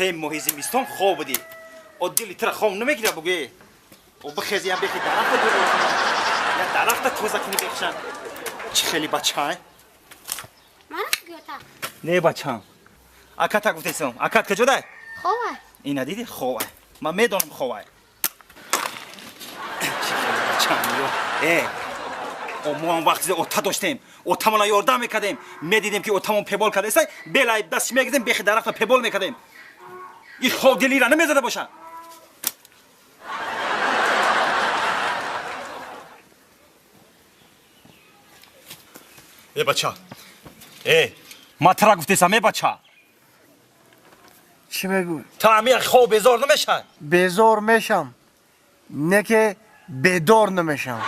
3 моҳи зимистон хоб будӣ. О, дили тира хоб намегира, бугӯе. О, бихези, я бехи дарахта дур, я дарахта тоза кунӣ бехшан. Чӣ хели бачай? Мана гӯта. Не, бачам, аката гуфтесам. Акат каҷодай? Хова. Ина диди, ховай. Ман медонам, ховай. Чӣ хели бачам ё? Э, о, мо ҳам вақти ота доштем, отамона ёрдам мекардем. Медидем, ки отамон пебол кардесай, белай дастш мегирдем, бехи дарахта пебол мекардем. И хобдилира намезада боша. Э, бача, э, ма тара гуфтесам, э, бача. Чӣ мегӯй? Та ами хоб безор намешай? Безор мешам, не ки бедор намешам.